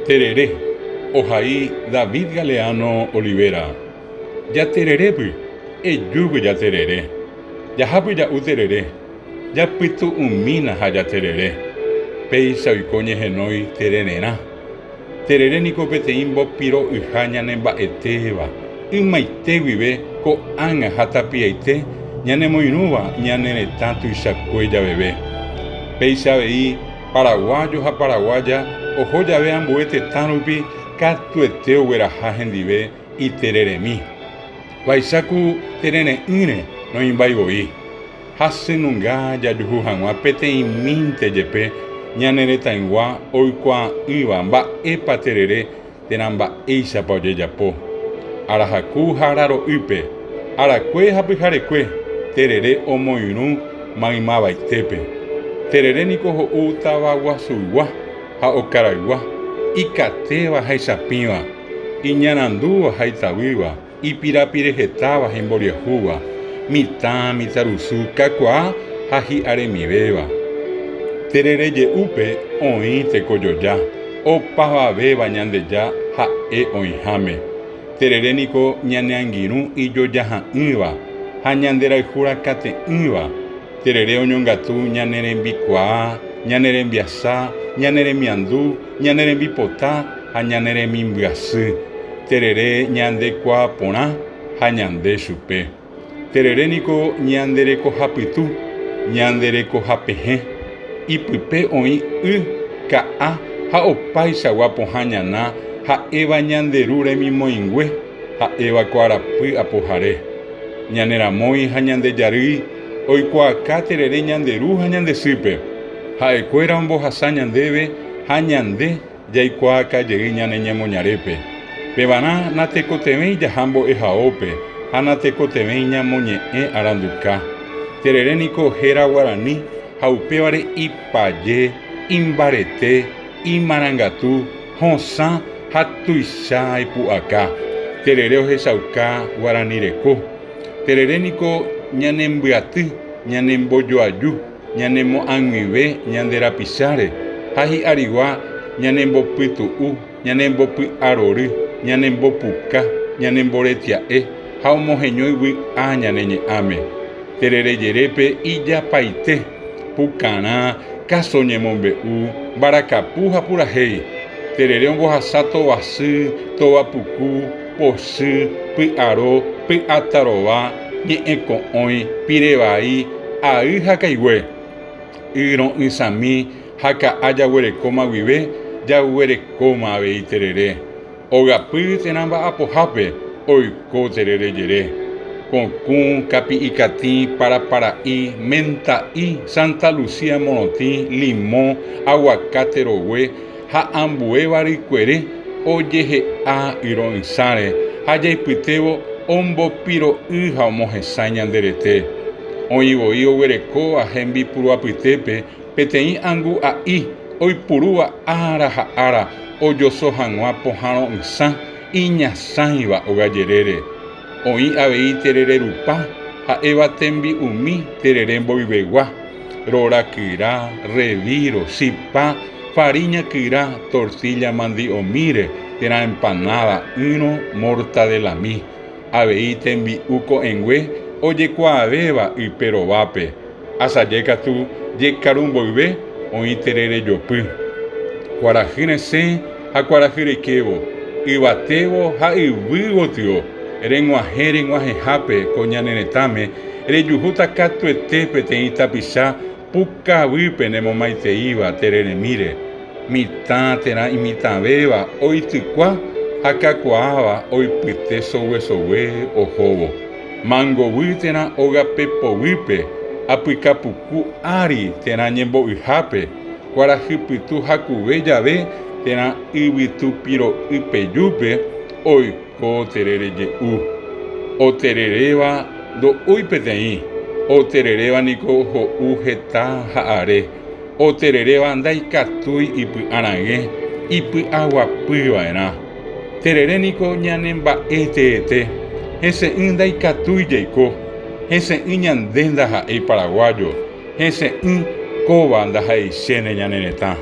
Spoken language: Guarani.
Terere, ohai David Galeano Olivera. Jatererépy, ejúpy jaterere. Jahápy ja'u terere, japytu'umína ha jaterere. Péicha oiko ñehenói terererã. Terere niko peteĩ mbopiro'yha ñanemba'etéva, ymaite guive ko'ág̃a ha tapiaite ñanemoirũva ñane retã tuichakue javeve. Péicha avei paraguayo ha paraguaya oho jave ambue tetã rupi katuete ogueraha hendive itereremi. Vaicha ku terere'ỹre noĩmbái voi. Hasynunga jajuhu hag̃ua peteĩmínte jepe ñane retãygua oikuaa'ỹva mba'épa terere térã mba'éichapa ojejapo. Arahaku ha araro'ýpe, arakue ha pyharekue, terere omoirũ maymavaitépe. Terere niko ho'u tavaguasuygua ha okaraygua, ikatéva ha ichapĩva, iñarandúva ha itavýva, Ipirapire hetáva ha imboriahúva, mitã, mitãrusu, kakuaa ha hi'aremivéva. Terere je'úpe oĩ tekojoja, opavavéva Ñandeja ha'e oĩháme. Terere niko ñane angirũ ijojaha'ỹva ha ñanderayhurakate'ỹva. Terere oñongatu ñane rembikuaa, ñane rembiasa, ñane remiandu, ñane rembipota ha ñane remimbyasy. Terere ñandekuaa porã ha ñande chupe. Terere niko ñande rekohapytu, ñande rekohapehẽ. Ipype oĩ y, ka'a ha opaichagua pohã ñana ha'éva ñande Ru remimoĩngue, ha'éva ko arapy apohare. Ñane ramói ha ñande jarýi oikuaaka terere ñande ru ha ñande sýpe. Ha'ekuéra ombohasa ñandéve ha ñande jaikuaaka jey ñane ñemoñarépe. Pevarã natekotevẽi jaha mbo'ehaópe ha natekotevẽi ñamoñe'ẽ aranduka. Terere niko héra guarani ha upévare ipaje, imbarete, imarangatu, hosã ha tuicha ipu'aka. Terere ohechauka guarani reko. Terere niko ñanembyaty, ñanembojoaju, ñanemo'ag̃uive ñande rapicháre ha hi'arigua ñanembopytu'u, ñanembopy'arory, ñanembopuka, ñanemboretia'e ha omoheñói vy'a ñane ñe'ãme. Terere jerépe ijapaite, pukarã, káso ñemombe'u, mbarakapu ha purahéi. Terere ombohasa tovasy, tovapuku, pochy, py'aro, py'atarova, ñe'ẽko'õi, pirevai, ay ha kaigue. Y ro'ysãmi ha ka'a jaguerekóma guive jaguerekóma avei terere. Ogapy térã mba'apohápe oiko terere jere. Kokũ, kapi'ikatĩ, parapara'i, menta'i, Santa Lucía morotĩ, limõ, aguakáte rogue ha ambuéva rykuere ojehe'a y ro'ysãre ha jaipytévo ombopiro'y ha omohesãi ñande rete. Oĩ voi oguerekóva hembipuru apytépe Peteĩ angu'a'i oipurúva ára ha ára ojoso hag̃ua pohã ro'ysã iñasãiva ogajerére. Oĩ avei terere rupa ha'éva tembi'umi terere mboyvegua, rora kyra, revíro, chipa, fariña kyra, tortilla mandi'omíre térã empanada ỹrõ mortadelami. Avei tembi'u ko'ẽngue ojekuaavéva ype rovápe. Asaje katu jekaru mboyve oĩ tererejopy. Kuarahy resẽ ha kuarahy reikévo, yvatévo ha yvy gotyo, reg̃uahẽ reg̃uahẽhápe ko ñane retãme, rejuhúta katuete peteĩ tapicha pukavýpe nemomaiteíva tereremíre. Mitã térã imitãvéva oitykua ha kakuaáva oipyte soguesogue ohóvo. Mangovy térã ógapepovýpe, apykapuku ári térã ñembo'yhápe, kuarahy pytu hakuve jave térã yvytu piro'y pejúpe oiko terereje'u. Otereréva ndo'úi peteĩ, otereréva niko ho'u heta ha are. Otereréva ndaikatúi ipy'aragẽ, ipy'aguapyva'erã. Terere niko ñane mba'e teete, hese'ỹ ndaikatúi jaiko, hese'ỹ ñande ndaha'éi paraguayo, hese'ỹ kóva ndaha'eichéne ñane retã.